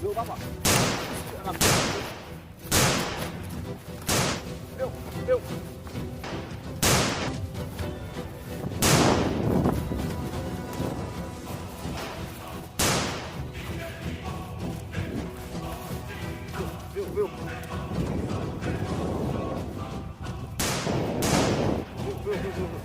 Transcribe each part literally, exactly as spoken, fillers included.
Yo, papa. Yo, yo. Yo, yo. Yo, yo, yo, yo, yo.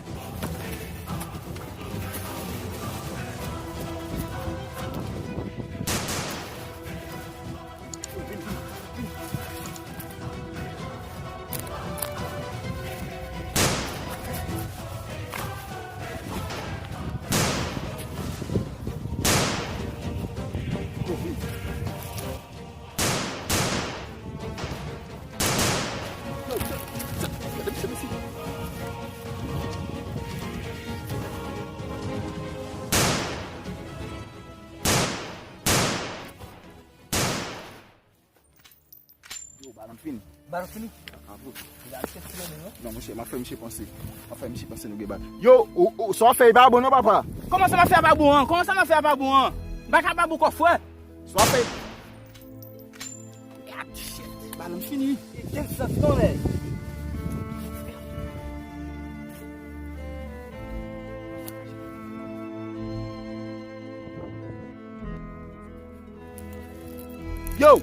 Yo, balon fini. Balon fini? Bravo. Li al chèche ti lòt non? Non, monchè, m ap fè misye panse. M ap fè misye panse nou gen bal. Yo, ou, ou, sa w ap fè, e pa bon non, papa. Kòman sa m ap fè a pa bon an? Kòman sa m ap fè a pa bon an? M pa ka ba ou kò frè. Sa w ap fè. Gad, shit. Balon fini. E kel sans non, nèg. Yo!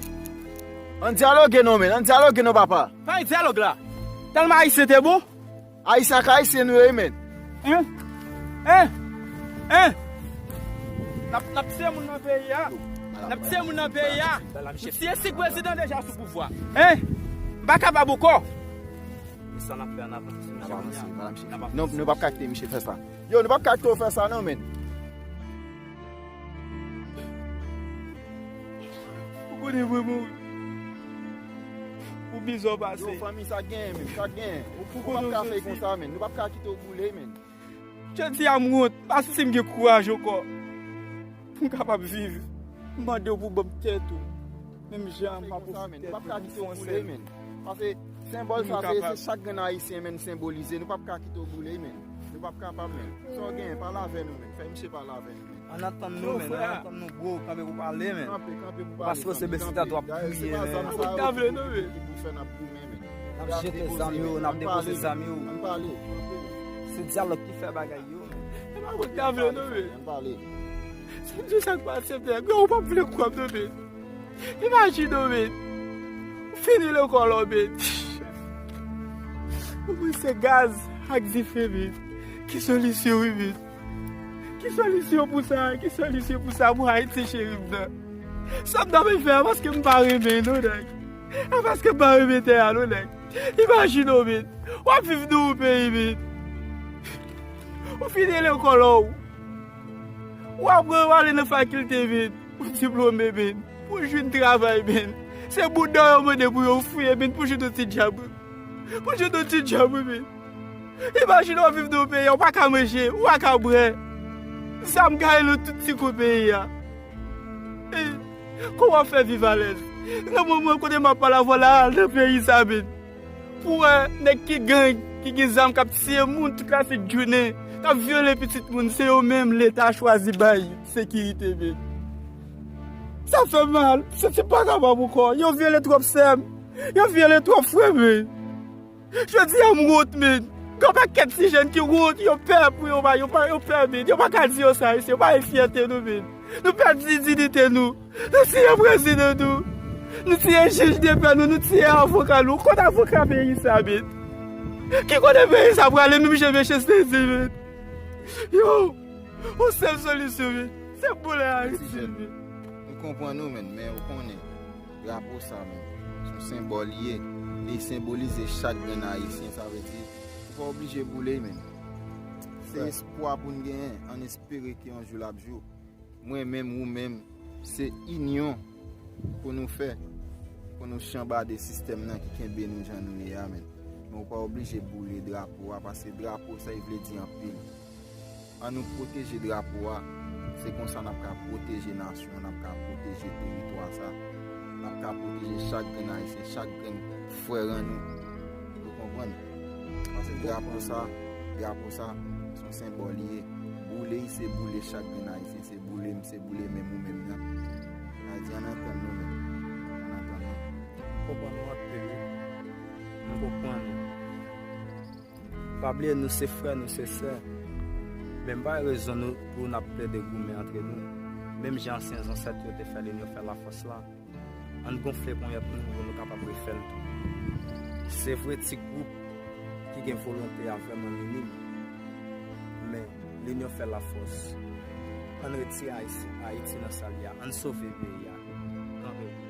Ann dyaloge non, men. Ann dyaloge non, papa. Pa gen dyalòg la. Tèlman Ayisyen te bon. Ayisyen ak Ayisyen nou ye, men. Hein? Hein? Hein? N ap, n ap tiye moun nan peyi a. N ap tiye moun nan peyi a. Nou tiye sik prezidan deja sou pouvwa. Hein? M pa kapab ankò. E sa n ap fè an avanse, mesye. N ap avanse, n ap avanse. Non, nou p ap ka kite misye fè sa. Yo, nou p ap ka kite w fè sa non, men. Ou konnen mwen mouri. Ou bizon pase. Yo, fanmi, sa genyen menm, sa genyen. Ou p ap ka fè konsa, men. Nou p ap ka kite w boule, men. Jodi a m wont, m pa santi m gen kouraj ankò pou m kapab viv. M mande w pou ban m tèt ou. Menm jan m ap ofri tèt ou pou fè yon sèl. Paske senbòl sa, se, se chak grenn Ayisyen, men, senbolize. Nou p ap ka kite w boule, men. Nou p ap kapab, men. Sa w genyen, pale avè nou, men. Fè misye pale avè nou, men. Ann atann nou, men. Ann atann nou, bro. Kanpe pou pale, men. Kanpe, kanpe pou pale. Paske se bezita twòp kriye, men. Sa w ta vle nou, men. N ap jete zam yo, n ap depoze zam yo. Ann pale. Se dyalòg ki fè bagay yo, men. E pa moun ta vle nou, men. Ann pale. Se di sa k pase, frè. Gran, ou p ap vle kwè m, non, men. Imajine w, men. Ou fini lekòl ou, men. Ou mwen se gaz ak dife, men. Ki solisyon, wi, men. Ki solisyon pou sa? Ki solisyon pou sa pou Ayiti cheri m nan? Sa m ta vle fè a paske m pa renmen non, nèg. A paske m pa renmen tè a non, nèg. Imajine w, men. W ap viv nan yon peyi, men. Ou fini lekòl ou. W ap w ale nan fakilte, men. Ou diplome, men. Pou w jwenn travay, men. Se bouda yo mande pou yo fouye, men, pou w jwenn yon ti djab. Pou w jwenn yon ti djab, men. Imajine w ap viv nan yon peyi, ou pa ka manje, ou pa ka bwè. Zam gaye nan tout ti kwen peyi a. E, kòman w ap fè viv alèz? Nan moman kote m ap pale avè w la, nan peyi sa, men. Pou wè nèg ki gang, ki gen zam, k ap tiye moun tout lasenk jounen, k ap vyole pitit moun, se yo menm Leta chwazi bay sekirite, men. Sa fè mal, m santi m pa kapab ankò. Yo vyole twòp sè m, yo vyole twòp frè m, men. Jodi a m wont, men. Gen yon pakèt ti jèn ki wont, yo pè pou yo pa, yo pa, yo pè, men. Yo pa ka di yo sa, yo pa gen fyète nou, men. Nou pèdi diyite nou. Nou tiye prezidan nou. Nou tiye jij de pè nou, nou tiye avoka nou. Kot avoka peyi sa, men? Ki kote peyi sa prale menm jan mesye Sezi, men? Yo, yon sèl solisyon, men. Se boule Ayiti, men. Nou konprann ou, men, men ou konnen. Drapo sa, men, se yon senbòl li ye. Li senbolize chak grenn Ayisyen, sa vle di, ou pa oblije boule, men. Se espwa pou n genyen, ann espere ke yon jou l ap jou. Mwen menm, ou menm, se inyon pou nou fè, pou nou chanbade sistèm nan ki kenbe nou jan nou ye a, men. Men ou pa oblije boule drapo a, paske drapo sa, li vle di anpil. An nou pwoteje drapo a, se konsa n ap ka pwoteje nasyon, n ap ka pwoteje teritwa sa, n ap ka pwoteje chak grenn Ayisyen, chak grenn frè an nou. Ou konprann? Paske drapo sa, drapo sa, se yon senbòl li ye. Boule, se boule chak grenn Ayisyen, se boule m, se boule menm ou menm nan. Sa di ann antann nou menm. Pa bliye, nou se frè, nou se sè. Men pa rezon nou pou n ap plede goumen antre nou. Menm jan ansyen zansèt yo te fè linyon fè lafòs la, ann gonfle ponyèt nou pou nou kapab refè l tou. Se vre, ti gwoup ki gen volonte a vrèman minim, men linyon fè lafòs. Ann retire Ayiti, Ayiti nan sa l ye a. Ann sove peyi a. Kanpe pou